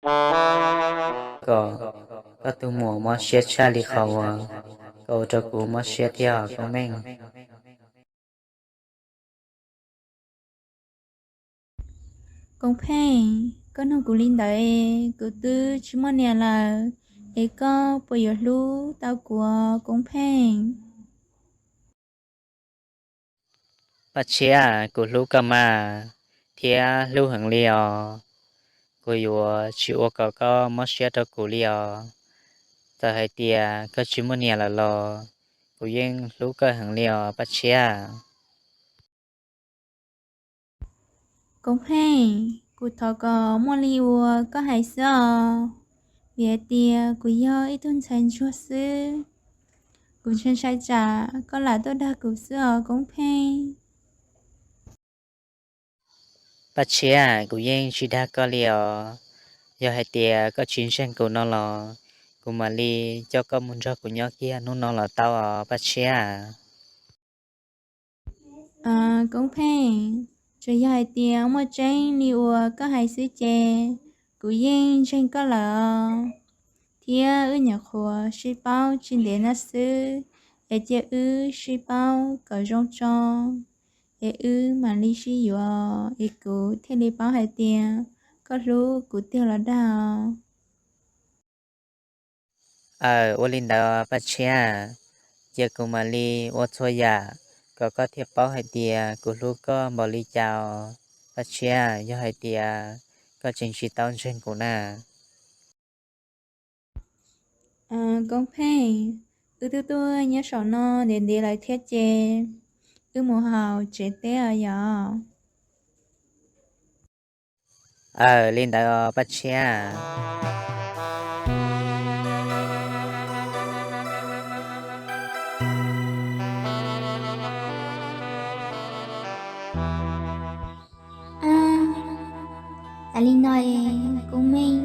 kom koj tus muam mob siab tshaj li qhov uas koj ua rau kuv mob siab thiab os Koob Pheej. Koob Pheej, koj nug kuv li ntawd es kuv twb tsis muaj niam lawm, es koj puas yuav hlub tau kuv os Koob Pheej? Paj Tshiab, kuv hlub koj mas, thiab hlub heev li os. Kuv yuav tsis ua kom koj mob siab rau kuv li os. Txawm hais tias koj tsis muaj niam lawm los kuv yeej hlub koj heev li os Paj Tshiab. Koob Pheej, kuv thov kom muaj li uas koj hais xwb os, vim hais tias kuv yog ib tug ntxhais ntsuag xwb. Kuv ntshai ntshai tsam koj lam tuaj dag kuv xwb os Koob Pheej. Paj Tshiab, kuv yeej tsis dag koj li os. Yog hais tias koj tsis ntseeg kuv no los kuv mam li coj koj mus nrog kuv nyob kiag hnub no los tau os Paj Tshiab. Koob Pheej, tsuas yog hais tias muaj tseeb li uas koj hais xwb ces kuv yeej ntseeg koj lawm os. Thiab wb nyuam qhuav sib paub tsis ntev no xwb, es cia wb sib paub kom zoo tso, es wb mam li sib yuav, es kuv thiaj li paub hais tias koj hlub kuv tiag los dag os. Aws, ua li ntawd Paj Tshiab, cia kuv mam li ua txhua yam kom koj thiaj paub hais tias kuv hlub koj npaum li cas os Paj Tshiab, yog hais tias koj tseem tsis tau ntseeg kuv na. Koob Pheej, wb twb tuaj nyob saum no ntev ntev lawm thiab ces wb mus hauv tsev teb os yom. Aws, li ntawd os Paj Tshiab. Tas li no es Koob Meej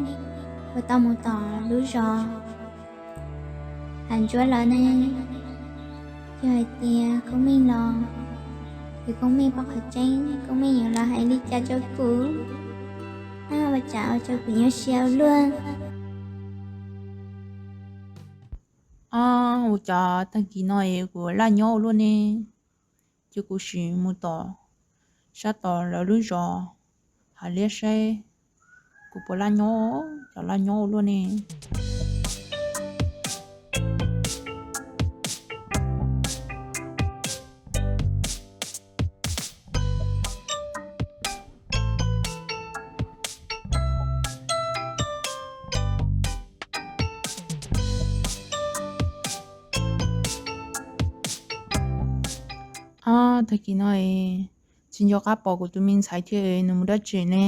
puas tau mus tom lub zos Hav Ntsuab lawm ne? Yog hais tias Koob Meej los, es Koob Meej paub qhov tseeb, Koob Meej yuav los hais li cas rau kuv? Ua cas ua rau kuv nyuaj siab ua luaj. Ua cas tag kis no es kuv laj nyob ua luaj ne? Cia kuv sim mus tom sab tom lawv lub zos Hav Liab saib kuv puas laj nyob, cas laj nyob ua luaj ne. Tag kis no es tsis nco qab pom kuv tus me ntxhais thiab, nws mus dab tsi ne?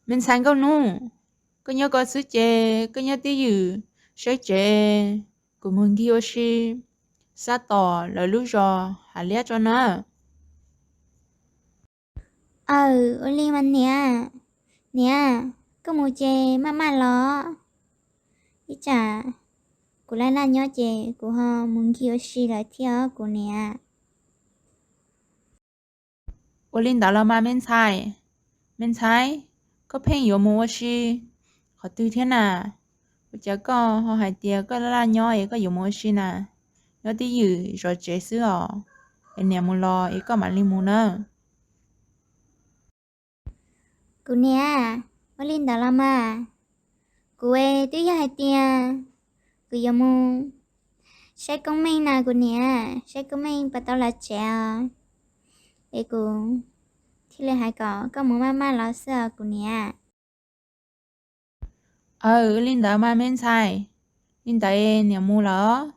Me ntxhais Nkauj Hnub, koj nyob ko xwb ces koj nyob twj ywm saib tsev, kuv mus nkig ua si sab tom lawv lub zos Hav Liab tso na. Aws, ua li mas niam. Niam, koj mus ces maj maj los. Ib tsam kuv laj laj nyob ces kuv ho mus nkig ua si lawm thiab os kuv niam. Ua li ntawd los mas me ntxhais. Me ntxhais, koj pheej yuav mus ua si qhov twg thiab na? Ua cas koj ho hais tias koj laj laj nyob es koj yuav mus ua si na? Nyob twj ywm zov tsev xwb os, es niam mus los es koj mam li mus nawb. Kuv niam, ua li ntawd los mas. Kuv twb yog hais tias kuv yuav mus saib Koob Meej na kuv niam, saib Koob Meej puas tau los tsev os. Es kuv thiaj li hais kom koj mus maj maj los xwb os kuv niam. Aws, li ntawd mas me ntxhais, li ntawd niam mus lawm.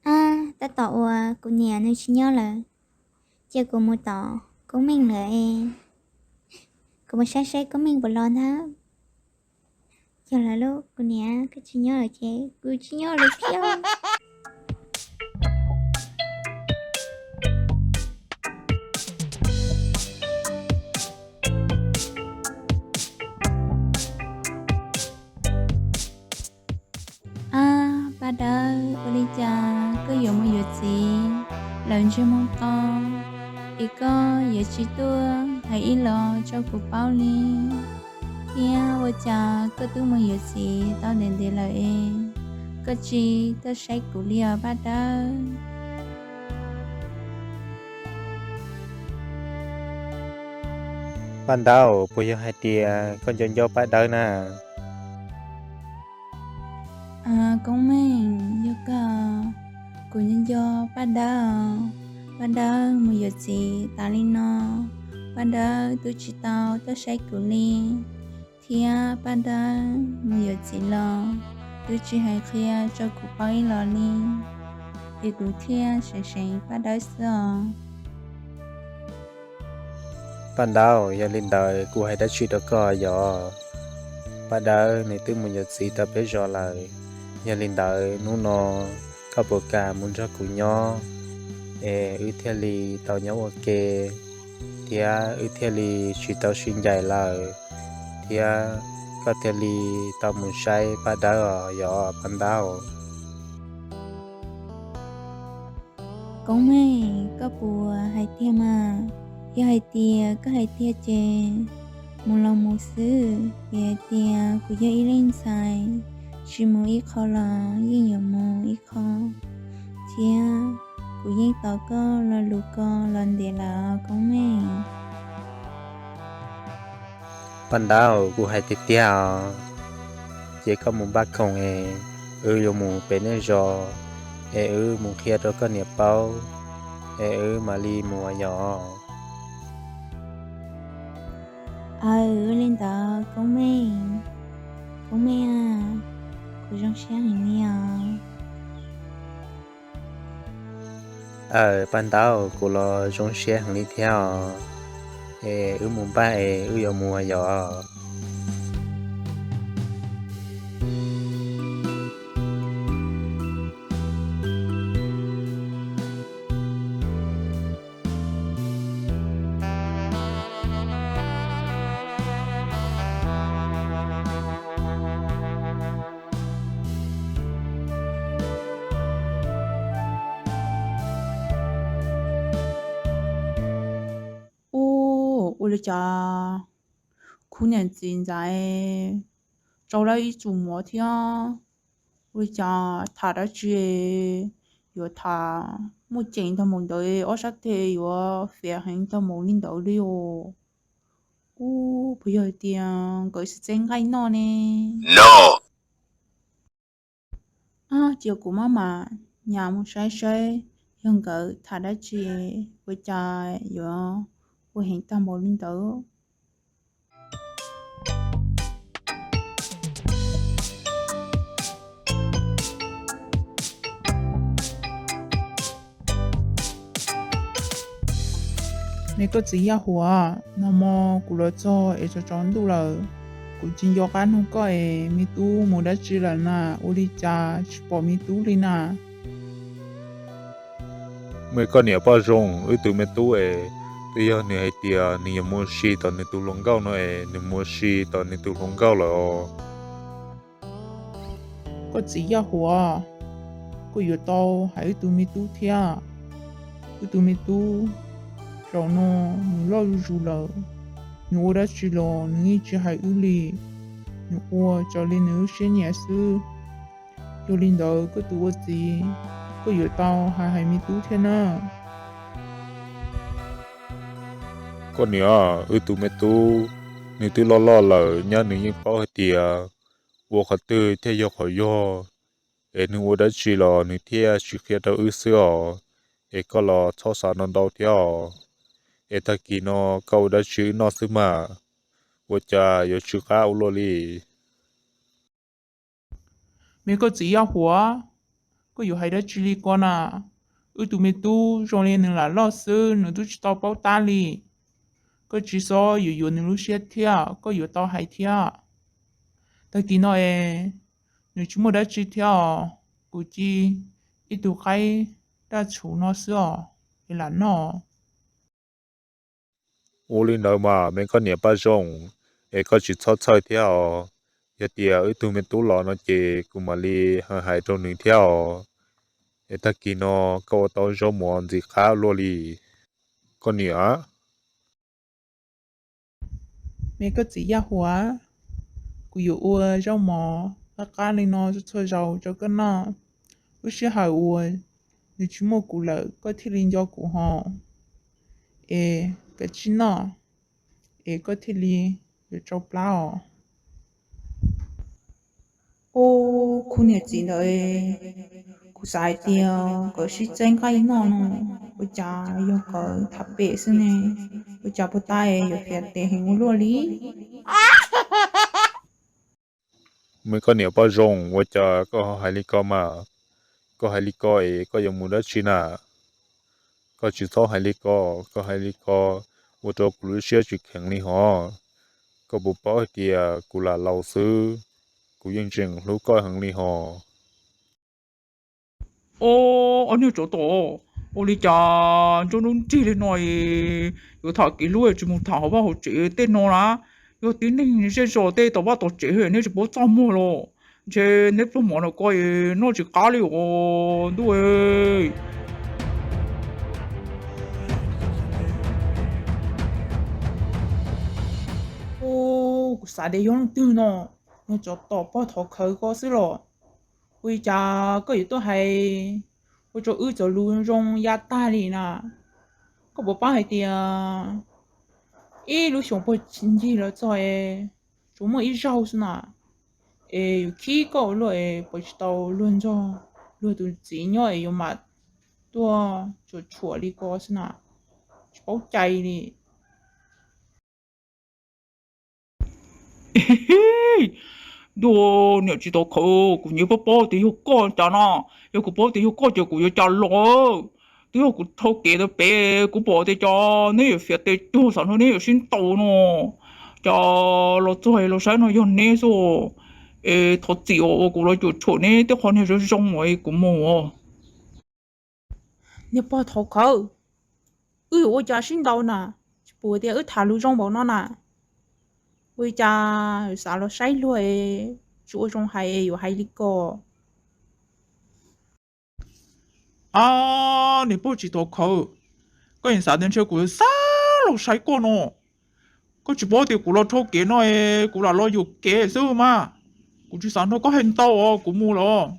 Ab, tab tom uas kuv niam nws tsis nyob lawm, cia kuv mus tom Koob Meej lawm es kuv mus saib saib Koob Meej puas los ntag. Yog lawm lauj, kuv niam koj tsis nyob lawm ces kuv tsis nyob lawm thiab. yuav mus yuav txiv lawm ntsej muag qo, es koj yuav tsis tuaj hais ib los rau kuv paub li? Thiab ua cas koj twb mus yuav txiv tau ntev ntev lawm es koj tsis tuaj saib kuv li os Paj Dawb? Paj Dawb, puas yog hais tias koj nco nco Paj Dawb na? Koob Meej, yog kawg, kuv nco nco Paj Dawb. Paj Dawb mus yuav txiv tas li no, Paj Dawb twb tsis tau tuaj saib kuv li, thiab Paj Dawb mus yuav txiv los twb tsis hais qhia rau kuv paub ib los li, es kuv thiaj seev seev Paj Dawb xwb os. Paj Dawb, yog li ntawd kuv hais dab tsi rau koj yog? Paj Dawb nws twb mus yuav txiv tau peb zaug lawm, yog li ntawd hnub no koj puas kam mus nrog kuv nyob, es wb thiaj li tau nyob ua ke, thiab wb thiaj li tsis tau sib ncaim lawm, thiab koj thiaj li tau mus saib Paj Dawb os yog Paj Dawb? Koob Meej, koj puas hais tiag mas? Yog hais tias koj hais tiag ces mus los mus xwb, vim hais tias kuv yog ib leej ntxhais tsis mus ib qho los yeej yuav mus ib qho, thiab kuv yeej tos koj lo lus ko los ntev lawm Koob Meej. Paj Dawb, kuv hais tiag tiag os, ces koj mus npaj khoom es wb yuav mus pem nej zos, es wb mus qhia rau koj niam paub, es wb mam li mus yom. Aw, ua li ntawd Koob Meej, Koob Meej, kuv zoo siab heev li os. Aw Paj Dawb, kuv los zoo siab heev li thiab os, es wb mus npaj es wb yuav mus yom. Ua, ua li cas khub niam txiv ntxawm tsau lawv ib tsum mov thiab, ua li cas tham dab tsi yuav tham muaj ceem tag npaum ntawd, ob sab tes yuav fiav heev tag npaum li ntawd li os. Ua, puas yog tias nkawd xav txeeb nqaij noj ne? Cia kuv maj mam nyas mus saib saib yog nkawd tham dab tsi ua cas yuav ua heev tag npaum li ntawd. Me koj txiv Yaj Huam, nag hmo kuv los txog es tsaus tsaus ntuj lawm, kuv tsis nco qab nug koj es me tub mus dab tsi lawm na, ua li cas tsis pom me tub li na? Me koj niam Paj Zoo, wb tus me tub es twb yog nws hais tias nws yuav mus ua si tom nws tus hluas nkauj no es nws mus ua si tom nws tus hluas nkauj lawm os. Koj txiv Yaj Huam, koj yuav tau hais wb tus me tub thiab. Wb tus me tub zaum no nws loj zuj zus lawm, nws ua dab tsi los nws yeej tsis hais wb li, nws ua raws li nws lub siab nyiam xwb. Yog li ntawd koj tus ua txiv, koj yuav tau hais hais me tub thiab na. Koj niam, wb tus me tub nws twb loj loj lawm nyab, nws yeej paub hais tias ua qhov twg thiaj yog qhov yog, es nws ua dab tsi los nws thiaj tsis qhia rau wb xwb os. Es koj los txhob xav no ntau thiab os. Es tag kis no koj ua dab tsi wb noj xwb mas, ua cas yuav tsw qab ua luaj li? Me koj txiv Yaj Huam, koj yuav hais dab tsi li ko na? Wb tus me tub zoo li nws lam loj xwb, nws twb tsis tau paub tab li. Koj tsis txhob yuav yuav nws lub siab thiab, koj yuav tau hais thiab. Tag kis no es nws tsis muaj dab tsi thiab os, kuv ci ib tug qaib daj tshauv no xwb os, es lam noj. Ua li ntawd mas me koj niam Paj Zoo, es koj tsis txhob txhawj thiab os. Yog tias wb tug me tub los no ces kuv mam li hais rau nws thiab os. es tag kis no koj ua tau zaub mov ntxim qab luaj li koj niam. Me koj txiv Yaj Huas, kuv yuav ua zaub mov qab qab li no txhua zaus rau koj noj. Lub sij hawm uas nws tsis muaj kuv lawm koj thiaj li nco kuv hos. Es koj tsij noj, es koj thiaj li yuav tsau plab os. Ub, khub niam txiv ntawd, kuv xav hais tias nkawd sib txeeb nqaij noj no, ua cas yog nkawd tham pem xwb ne? Ua cas puag ta yuav fiav tes heev ua luaj li? Me koj niam poj zoo, ua cas koj ho hais li ko mas? Koj hais li ko es koj yuav mus dab tsi na? Koj tsis txhob hais li ko, koj hais li ko ua rau kuv lub siab tsis kheev li hos. Koj puas paub hais tias kuv lam laus xwb, kuv yeej tseem hlub koj heev li hos. Ob, ob niag tsov tom, ua li cas nruab hnub nrig li no yuav tham kev hlub tsis mus tham hauv vaj hauv tsev tej no na? Yog tib neeg zej zos tej tom vaj tom tsev nej tsis paub txaj muag los? Ntshe neb pluag mov no ko noj tsis qab li os ntuj. Ub, kuv xav tias yog leej twg no, niag tsov tom pog thov khawv ko xwb los. Ua li cas koj yuav tuaj hais ua rau wb cov lus zoo ya tag li na? Koj puas paub hais tias ib lub xyoos puag ncig los txog es tsuas muaj ib zaug xwb na, es yuav khib koj ua luaj es puas tsis tau luag nrog luag tus txiv nyob es yuav mam tuaj tsuam tshuam li ko xwb na, tsis paub cai li. Ntuj, niam tsis tau khawv, kuv nyiam paub paub tias yog koj cas no. Yog kuv paub tias yog koj ces kuv yuav cas los. Twb yog kuv dhau kev ntawd pem kuv pom tias cov neb yuav fiav tes cuag xav nrog neb yuav sib ntaus no. Cas los txog los saib no yog neb xwb. Es thov txim os, kuv los cuam tshuam neb tej qhov niag zoo zoo es kuv mus os. Niag pog thov khawv, wb yuav ua cas sib ntaus na? Tsis pum tias wb tham lus zoo npaum no na. Ua li cas xav los saib luag es tsis ua zoo hais es yuav hais li ko? Ab, niag pog tsis thov khawv, koj yeej xav tias ntshe kuv xav los saib koj no. Koj tsis paub tias kuv los dhau kev no es kuv lam los yuam kev xwb mas. Kuv tsis xav nrog koj hais ntau os, kuv mus lawm.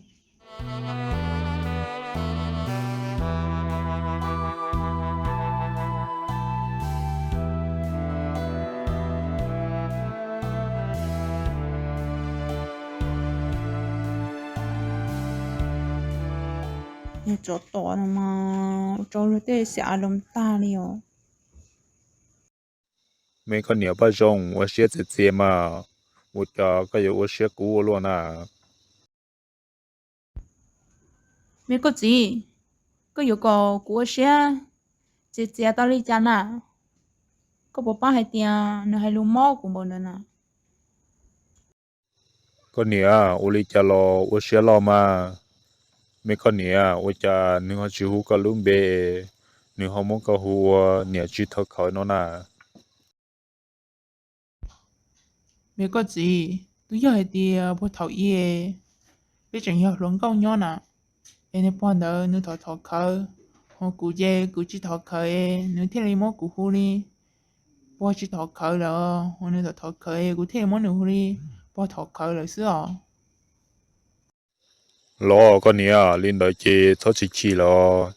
Niag tsov tom no mas ua rau luag tej xav los tag li os. Me koj niam poj zoo, ua siab txias txias mas, ua cas koj yuav ua siab kub ua luaj na? Me koj txiv, koj yuav kom kuv ua siab txias txias tau li cas na? Koj puas paub hais tias nws hais lus mob kuv npaum ntawd na? Koj niam, ua li cas los ua siab loj mas. Me koj niam, ua cas nws ho tsis hu koj lub npe, nws ho muab koj hu ua niam tsis thov khawv no na? Me koj txiv, twb yog hais tias puag thaum ub peb tseem yog hluas nkauj nyob na, es niag pog ntawd nws thov thov khawv, ho kuv ces kuv tsis thov khawv es nws thiaj li muab kuv hu li pog tsis thov khawv lawm, ho nws thov thov khawv es kuv thiaj li muab nws hu li pog thov khawv lawm xwb os. Los koj niam, li ntawd ces txhob txhim chim los,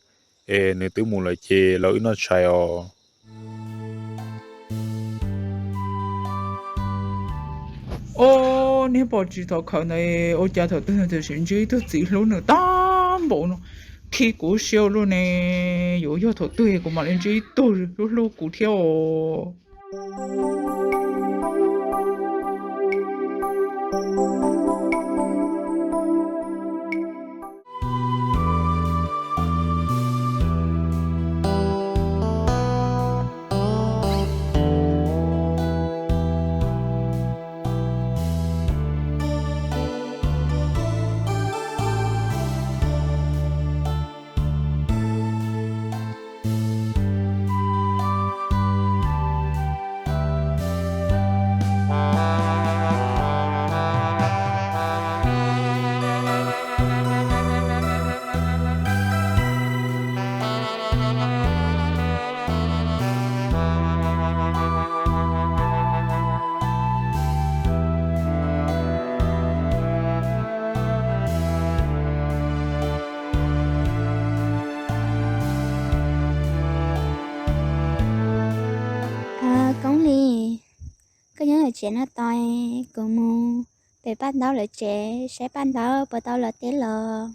es nws twb mus lawm ces los wb noj tshais os. Ob, niag pog tsis thov khawv ntawd ua cas thaum twg nws tam sim ntsib ib tug txiv hlub nws tag npaum no, khib kuv siab ua luaj ne. Yuav yog thaum twg kuv mam li ntsib ib tug hlub hlub kuv thiab os. Koob Lis, koj nyob lawv tsev no tos, kuv mus pem Paj Ntaub lawv tsev saib Paj Ntaub puas tau los teb los.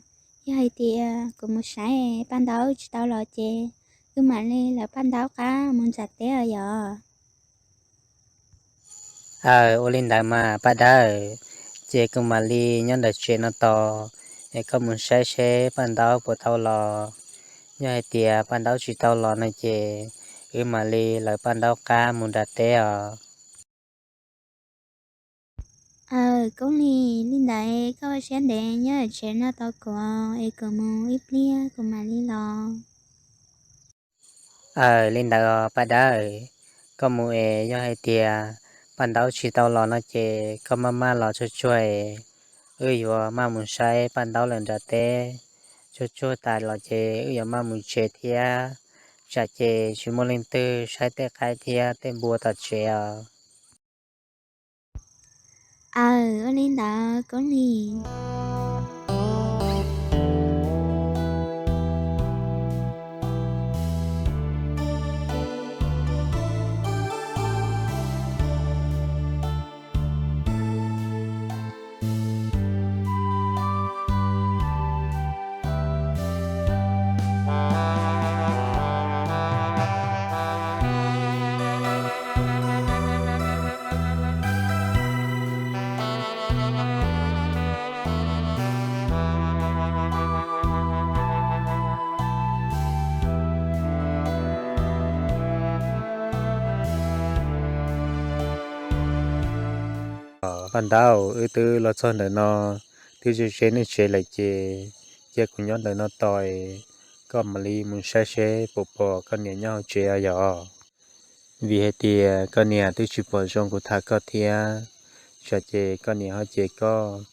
Yog hais tias kuv mus saib Paj Ntaub tsis tau los ces wb mam li lawv Paj Ntaub qab mus nram teb os yom. Aw, ua li ntawd mas Paj Dawb, ces kuv mam li nyob ntawm tsev no tos, es koj mus saib seb Paj Ntaub puas tau los. Yog hais tias Paj Ntaub tsis tau los no ces wb mam li lawv Paj Ntaub qab mus nram teb os. Aw, Koob Lis, li ntawd koj ua siab ntev nyob lawv tsev no tos kuv es kuv mus ib pliag kuv mam li los. Aw, li ntawd os Paj Dawb, koj mus es yog hais tias Paj Ntaub tsis tau los no ces koj maj maj los tsuag tsuag es wb yuav maj mus saib Paj Ntaub lawm nram teb. Tsuag tsuag tas los ces wb yuav maj mus tsev thiab, tsam ces tsis muaj leej twg saib tej qaib thiab tej npua tom tsev os. Aw, ua li ntawd Koob Lis. Paj Ntaub, wb twb los txog ntawm no, twb ze ze nej tsev lawm ces cia kuv nyob ntawm no tos, koj mam li mus saib seb puas pom koj niam nyob hauv tsev os yom. Vim hais tias koj niam twb tsis pom zoo kuv tham koj thiab, tsam ces koj niam ho cem koj,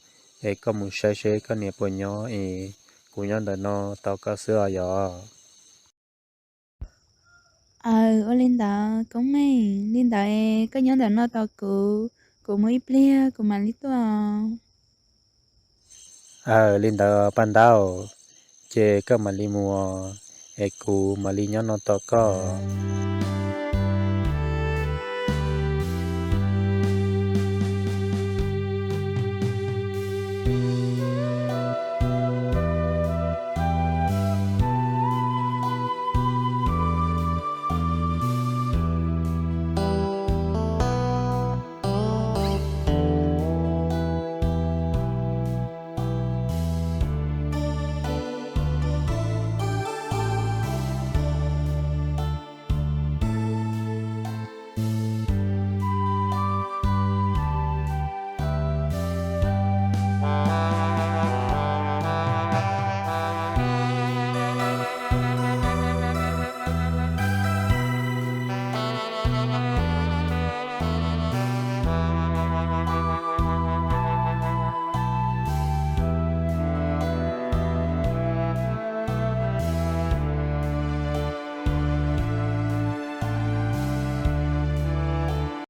es koj mus saib seb koj niam puas nyob es kuv nyob ntawm no tos koj xwb os yom. Aw, ua li ntawd Koob Meej, li ntawd koj nyob ntawm no tos kuv, kuv mus ib pliag kuv mam li tuaj. Aw, li ntawd Paj Ntaub, ces koj mam li mus, es kuv mam li nyob no tos koj.